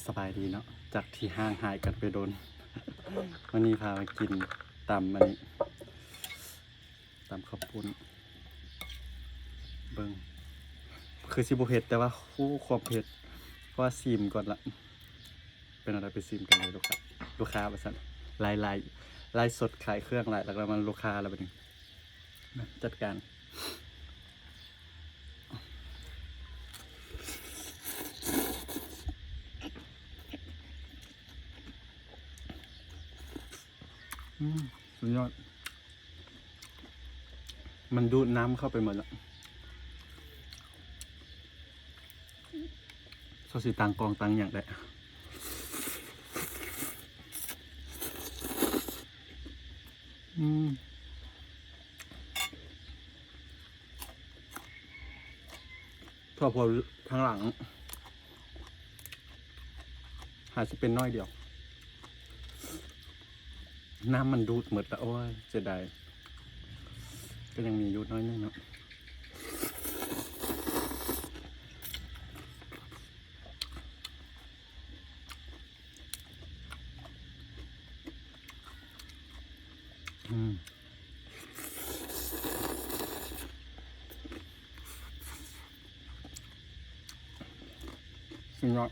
ສະບາຍດີເນາະ ຈາກທີ່ຫ່າງຫາຍກັນໄປດົນ ມື້ນີ້ພາມາກິນຕຳອັນນີ້ ຕຳເຂົ້າປຸ້ນ ເບິ່ງ ຄືຊິບໍ່ເຜັດ ແຕ່ວ່າຮູ້ຄວາມເຜັດ ເພາະວ່າຊີມກ່ອນລະ ເປັນແນວໃດ ໄປຊີມກັນເລີຍ ລູກຄ້າ ລູກຄ້າວ່າຊັ້ນ ໄລ ໄລ ໄລສົດຂາຍເຄື່ອງຫຼາຍ ແລ້ວກໍມາລູກຄ້າແລ້ວບັດນີ້ ມາຈັດການ ອືມ ສຸດຍອດ ມັນດູດນ້ຳເຂົ້າໄປໝົດລະ ເຂົາຊິຕັ້ງກ້ອງຕັ້ງຫຍັງໄດ້ ອືມ ຖ້ວໂພທາງຫຼັງ ຫາຊິເປັນໜ້ອຍດຽວ ນ້ຳມັນດູດໝົດລະ ໂອ້ຍ ເສຍດາຍ ກໍຍັງມີຢູ່ໜ້ອຍໜຶ່ງເນາະ ອືມ ສຸດຍອດ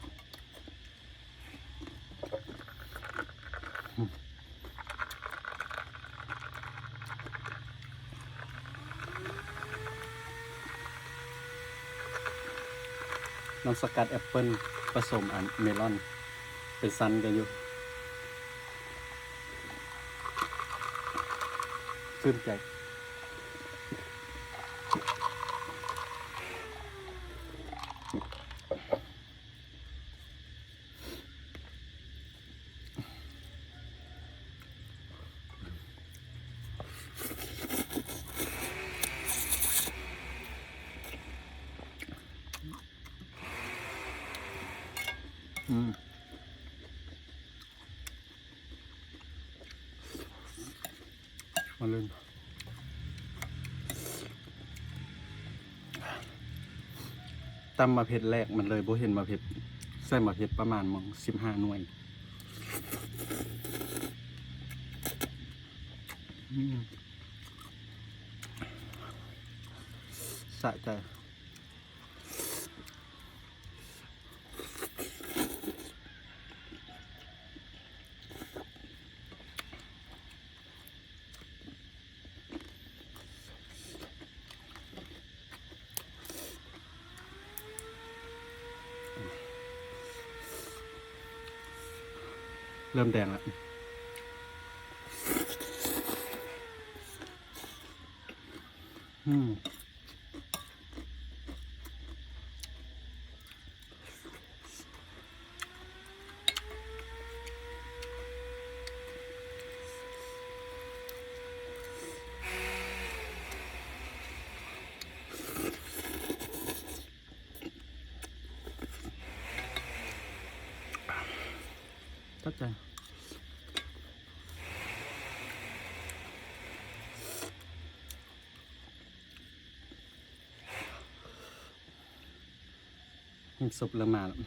ນ້ຳສະກັດແອັບເປິ້ນປະສົມອັນເມລອນ ເປັນຊັ້ນກັນຢູ່ ຊື່ນໃຈ. ອືມ ມາເລີຍ ຕຳໝາກເຜັດແລກ ມັນເລີຍບໍ່ເຫັນໝາກເຜັດ ໃສ່ໝາກເຜັດປະມານໝ່ອງສິບຫ້າໜ່ວຍ ອືມ ສະໃຈ. ເລີ່ມແດງລະ ອືມ. ຂອບໃຈ. ເຫັນສົບເລີ່ມມາແລ້ວ.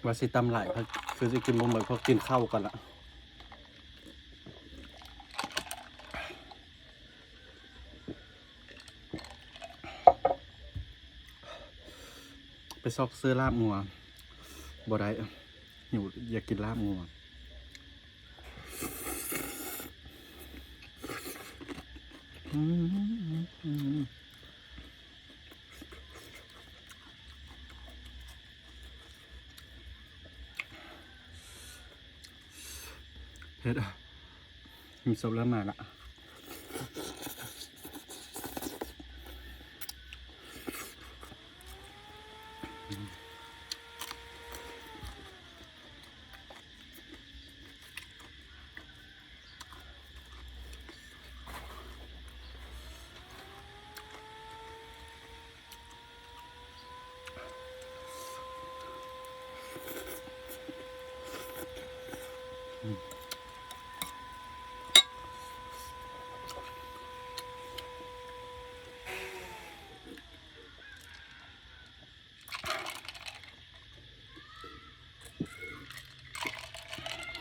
ວ່າຊິຕຳຫຼາຍ ຄືຊິກິນບໍ່ໝົດ ເພາະກິນເຂົ້າກ່ອນລະ. ໄປຊອກຊື້ລາບງົວບໍ່ໄດ້ ຫິວ ຢາກກິນລາບງົວ. ອືມ ເຜັດ ມີສົບເລີ່ມມາລະ. ອ ອືມ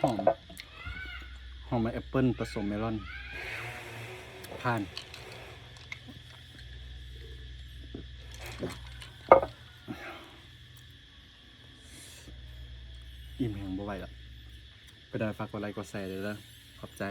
ຫອມ ຫອມແອັບເປິ້ນປະສົມເມລອນ ຜ່ານ. ອີ່ມແຮງບໍ່ໄຫວລະ. ເປັນໃດຝາກກົດໄລກົດແຊເດີ້ ຂອບໃຈ.